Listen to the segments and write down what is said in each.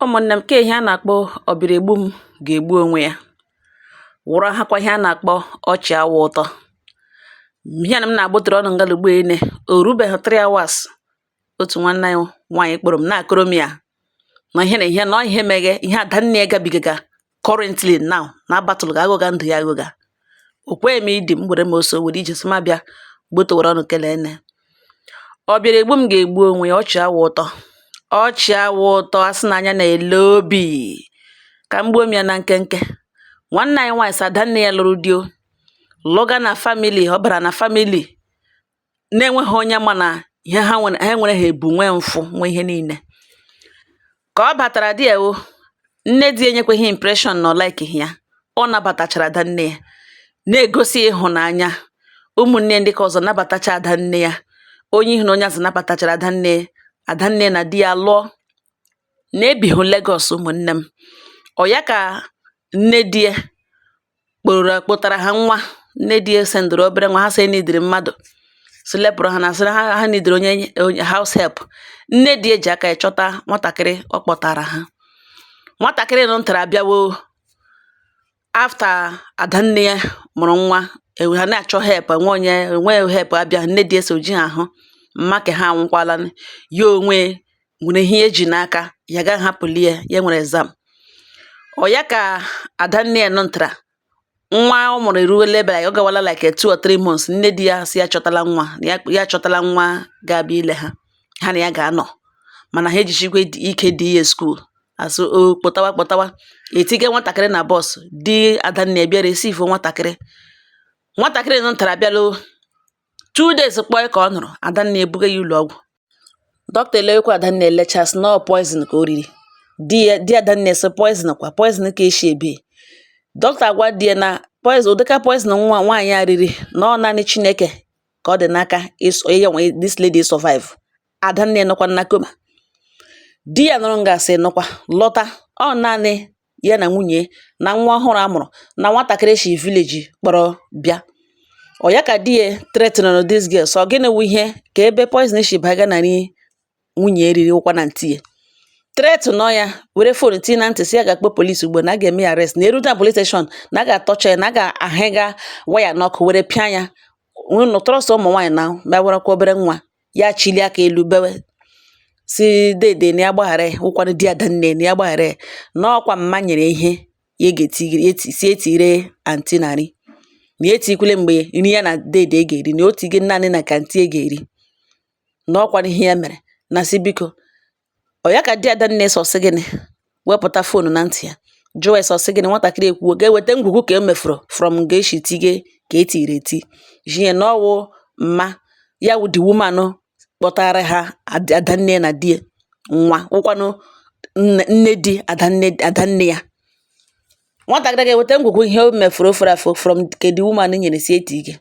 Ụmụ̀nnè m, ke ihe a nà-àkpọ ọ̀bị̀rị̀gbu m gà-ègbu onwe ya, wụrụ hakwa ihe a nà-àkpọ ọchị̀ awụ̇ ụtọ. Ihe à nà m nà-àgbụtụ̀rụ̀ ọnụ̇ ǹgàlùgbu ene ò rubèhù 3 hours. Otù nwanne anyị nwaanyị̀ kpọrọ m na-àkọrọ m ya nà ihe nà ihe nà ọ ihe meghe ihe àdannė gabìgègà currently now na battle ga-aghụgha ndụ̀ ya aghụgha. Ò kweghị m idi m wère m oso wère ije sị m abịa gbutowara ọnụ kelee nne. Ọ bịara egbu m ga-egbu onwe ya, ọchị awụ ụtọ, ọchị awụ ụtọ. Asị na anya na-ele obi ka m gbuo m ya na nkenke. Nwanne anyị nwaanyị sị adanne ya lụrụ di o lụga na family ọ bara na family na-enweghị onye ma na ihe ha nwere, ha nwere, ha ebu nwee mfụ nwee ihe niile. Ka ọ batara di ya o nne di ya enyekweghị impression na ọ like ya. Ọ nabatachara adanne ya, na-egosi ịhụnanya. Ụmụnne ndị ka ọzọ nabatacha adanne ya, onye ihu na onye azụ nabatachara adanne. Adanne na di ya lụọ na-ebihụ Lagos. Ụmụnne m, ọ ya ka nne di ya kpọrọ kpụtara ha nwa. Nne di ya sendịrị obere nwa ha sị nidiri mmadụ si lepụrụ ha na sịrị ha ha nidiri onye onye house help. Nne di ya ji aka ya chọta nwatakịrị ọ kpọtara ha. Nwatakịrị nụ ntara abịawo after adanne ya mụrụ nwa ewe ha na-achọ help, enwe onye enwe help abịa. Nne di ya so ji ha ahụ mma ka ha anwụkwala. Ya onwe nwere ihe eji n'aka ya gaghị hapụli ya. Ya nwere exam. Ọ ya ka adanne ya nụ ntara nwa ọ mụrụ eruola ebe ọ gawala like 2 or 3 months. Nne di ya sị ya chọtala nwa ya, ya chọtala nwa ga-abịa ile ha, ha na ya ga-anọ, mana ha ejichikwa ike dị ya school asị o kpọtawa kpọtawa etiga nwatakịrị na bus. Di adanne bịa receive nwatakịrị. Nwatakịrị nụ ntara abịala 2 days kpọọ ka ọ nụrụ adanne ebuga ya ụlọ ọgwụ. Dọkịta elewekwa adanne, elecha, sị na ọ poison ka o riri. Di ya, di adanne, sị poison kwa poison ka eshi ebe. Dọkịta agwa di ya na poison, ụdịka poison nwa nwaanyị a riri, na ọ naanị Chineke ka ọ dị n'aka ya nwe this lady survive. Adanne nọkwa na coma. Di ya nụrụ nga sị nụkwa lọta. Ọ naanị ya na nwunye na nwa ọhụrụ a mụrụ na nwatakịrị shi village kpọrọ bịa. Ọ ya ka di ya threatened this girl, sọ gịnị wụ ihe ka ebe poison shi baga na nri nwunye eriri ụkwa na ntị ya. Threaten nọ ya, were phone tinye na ntị, sị ya ga-akpọ police ugbu a, na a ga-eme ya arrest, na erute na police station, na a ga-atọcha ya, na a ga-ahịga waya n'ọkụ were pịa ya. Unu trust ụmụ nwaanyị na bịa obere nwa ya chilie aka elu bewe, si dede na ya gbaghara ya, wụkwanụ di adanne na ya gbaghara ya, na ọkwa mma nyere ihe ya ga-etigiri si etire aunty na nri, na ya etikwele mgbe nri ya na dede ga-eri, na o tige naanị na ka aunty ga-eri, na ọkwanụ ihe ya mere, na si biko. Ọ ya ka di adanne sọ sị gịnị, wepụta phone na ntị ya, jụọ ya sọ sị gịnị. Nwatakịrị ekwuo ga-eweta ngwugwu ka e mefuru from nga eshi tige ka etiri eti jie na ọwụ mma ya wụ the woman kpọtara ha adanne na di ya nwa, wụkwanụ nne di adanne adanne ya. Nwatakịrị ga-eweta ngwugwu ihe o mefuru ofuru afọ from ke the woman nyere si etige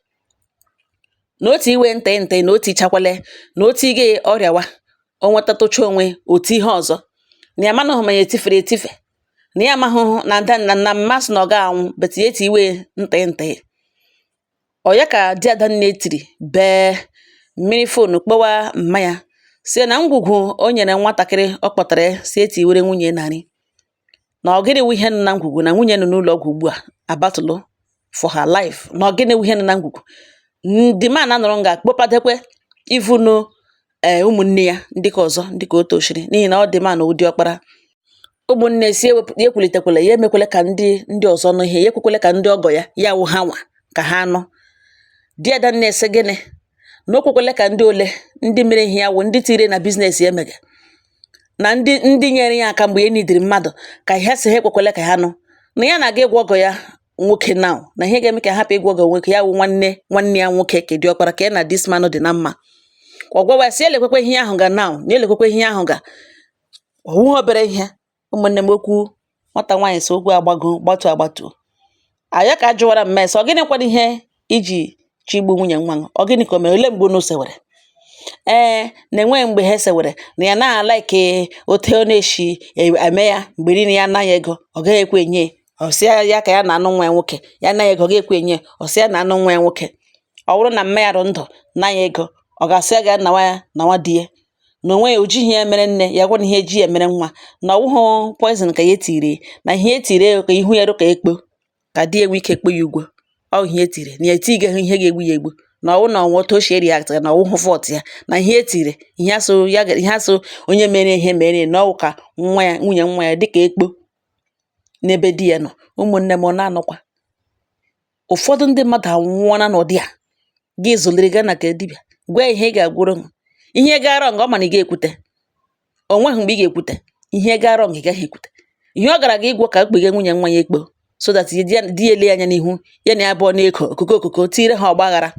na otu iwe ntị ntị na otu ichakwale na otu ige ọrịawa o nwetatụcha onwe otu ihe ọzọ na ya amanụghị ma ya etifere etife, na ya amahụhụ na ada na na mmasị na ọ ga-anwụ, but ya eti iwe ntị ntị. Ọ ya ka di adanne tiri bee mmiri phone kpọwa mma ya, sị na ngwugwu o nyere nwatakịrị ọ kpọtara ya si etiwere nwunye na nri, na ọ gịnị wụ ihe nọ na ngwugwu, na nwunye nọ n'ụlọ ọgwụ ugbu a abatụlụ for her life, na ọ gịnị wụ ihe nọ na ngwugwu. The man anọrọ nga kpọpadekwe ivunu ee ụmụnne ya ndị ka ọzọ ndị ka o toshiri, n'ihi na ọ dị man wụ diọkpara ụmụnne si ewepụ ya ekwulitekwala ya, emekwele ka ndị ọzọ nụ ihe ya, ekwekwele ka ndị ọgọ ya ya wụ ha nwa ka ha nụ. Di adanne sị gịnị, na o kwekwele ka ndị ole ndị mere ihe ya wụ ndị tire na business ya emege na ndị nyere ya aka mgbe e nidiri mmadụ ka ha si ha ekwekwele ka ha nụ, na ya na-aga ịgwa ọgọ ya nwoke now, na ihe ga-eme ka hapụ ịgwa ọgọ nwoke ya wụ nwanne nwanne ya nwoke ka diọkpara ka ya na this man dị na mma. Ọ gwawa ya sị elekwekwe ihe ahụ ga now, na elekwekwe ihe ahụ ga ọwụghị obere ihe. Ụmụnne m, okwu nwata nwaanyị sị okwu agbago gbatu agbatuo aya ka jụwara mma ya sị ọ gịnị kwado ihe iji chigbu nwunye nwa gị, ọ gịnị ka o mere, ole mgbe unu sewere? Ee, na enweghị mgbe ha sewere, na ya naghị alike otu ọ na-eshi eme ya mgbe niile. Ya anaghị ego, ọ gaghị ekwe enye ya. Ọ sị ya ka ya na-anụ nwa ya nwoke, ya anaghị ego, ọ gaghị ekwe enye ya. Ọ sị ya na-anụ nwa ya nwoke, ọ bụrụ na mma ya rụ ndụ na ya ego, ọ ga-asị ya ga nawa ya nawa di ya. Na Nà ònwe ya, ò jighị ya mere nne ya, gwa nà ihe eji ya mere nwa, nà ọ̀wụhụ poison kà ya etìrì, nà ihe etìrì ya kà ihu ya rụ kà ekpo, kà di ya nwee ike kpo ya ugwo. Ọ ihe etìrì nà ya etighi ihe ga-egbu ya egbu, nà ọwụ nà ọnwụ otu o shi react, nà ọwụhụ fault ya, nà ihe etìrì ihe asụ ya, ihe asụ onye mere ihe mere nà ọwụ kà nwa ya, nwunyè nwa ya dịkà ekpo n'ebe di ya nọ̀. Ụmụ̀nnė m, na-anụkwa ụ̀fọdụ ndị mmadụ̀ ànwụọna n'ụ̀dị à gị zùliri gaa nà kè dibịà gwa ya ihe ị gà-àgwụrụ ihe gara wrong. Ọ mà nà ị ga-ekwute ò nweghị m̀gbè ị gà-èkwute ihe gara wrong, ị gaghị èkwute ihe ọ gàrà gị ịgwọ kà ekpèghe nwunyè nwa ya ekpo, so that di ya, di ya ele anya n'ihu ya nà ya abụọ na-ekò òkòko òkòko tiire ha ọgbaghara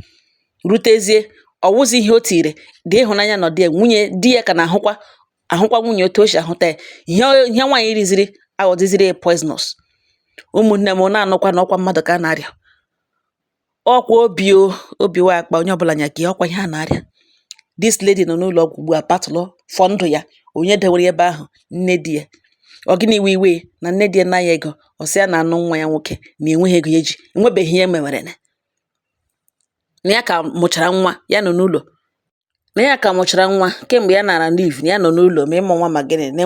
rutezie. Ọ̀wụzị ihe o tìrì dị ịhụ̀nanya nọ̀ di ya, nwunye di ya kà nà-àhụkwa àhụkwa nwunyè otu o sì àhụta ya. Ihe ihe nwaànyị riziri aghọ̀diziri ya poisonous. Ụmụ̀nne m, na-anụkwa nà ọkwa mmadụ̀ kà a nà-arịà ọkwa obi o obi wa akpa onye ọbụla nya kà ya ọkwa ihe a nà-arịà. This lady nọ n'ụlọ̀ ọgwụ̀ ugbu a battle for ndụ̀ ya. Onye dewere ya ebe ahụ̀? Nne di ya. Ọ gịnị wụ iwe na nne di ya na ya ego? Ọ sị ya na anụ nwa ya nwoke na enweghị ego ya eji enwebeghị ihe mewere na ya ka mụchara nwa ya nọ n'ụlọ̀, na ya ka mụchara nwa kemgbe ya nara leave, na ya nọ n'ụlọ̀ ma ịmụ nwa, ma gịnị na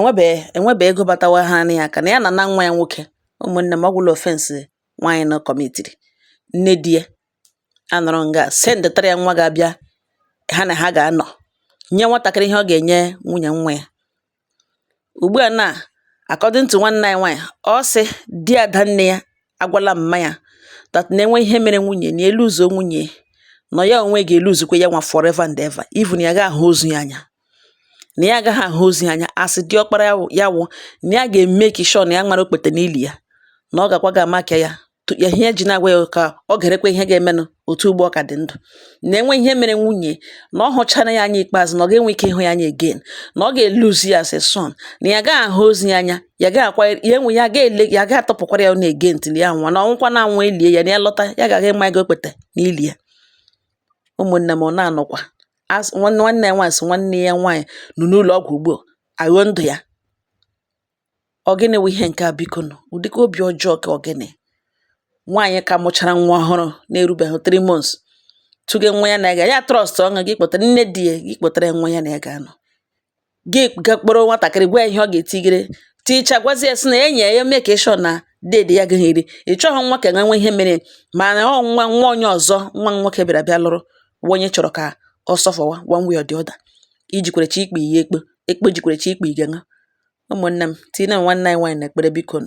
enwebe ego batawa ha na ya aka, na ya na na nwa ya nwoke. Ụmụnne m, ọ gwụla offence nwaanyị nọ commitiri. Nne di ya anọrọ nga sendịtara ya nwa ga-abịa ha na ha ga-anọ nye nwatakịrị ihe ọ ga-enye nwunye nwa ya. Ugbu a na according to nwanne anyị nwaanyị, ọ sị di ada nne ya agwala mma ya that na enwe ihe mere nwunye na elu ụzọ nwunye nọ, ya onwe ga-eluzukwa ya nwa forever and ever, even ya agaghị ahụ ozu ya anya, na ya agaghị ahụ ozu ya anya. Asị diọkpara ya wụ ya wụ na ya ga-emake sure na ya mara okpete n'ili ya, na ọ gakwa ga amaka ya ya. Ihe eji na-agwa ya ka ọ gerekwa ihe ga-emenụ otu ugbo ọ ka dị ndụ, na enwe ihe mere nwunye, na ọ hụchara ya anya ikpeazụ, na ọ ga-enwe ike ịhụ ya anya again, na ọ ga-eluzu ya as a son, na ya agaghị ahụ ozu ya anya, ya agaghị akwa ya enwe, ya ga-ele ya, agaghị atọpụkwara ya ọnụ again till ya nwụọ, na ọnwụkwa na anwụ elie ya, na ya lọta ya ga-aga ịma ego okpete n'ili ya. Ụmụnne m, ọ na-anọkwa as nwanne nwanne ya nwaanyị sị nwanne ya nwaanyị nọ n'ụlọ̀ ọgwụ̀ ugbu a àghọ ndụ̀ ya. Ọ gịnị wụ ihe ǹke a? Biko nụ, ụ̀dịka obì ọjọọ kà ọ gịnị? Nwaanyị ka mụchara nwa ọhụrụ na-erubeghị 3 months tụge nwa ya na ya ya trust ọṅụ gị kpọtara nne di ya, gị kpọtara ya nwa ya na ya ga-anọ, gị ga kpọrọ nwatakịrị gwa ya ihe ọ ga-etigere ticha, gwazie ya sị na enyi ya ya make sure na dede ya agaghị eri. Ị chọghị nwa ka enwe ihe mere, mana ọ nwa nwa onye ọzọ, nwa nwoke bịara bịa lụrụ wụ onye chọrọ ka ọ sufferwa one way or the other. Ijikwere chi ikpe ya ekpe ekpe, jikwere chi ikpe ige. Ụmụnne m, tinye nwanne anyị nwaanyị n'ekpere, biko.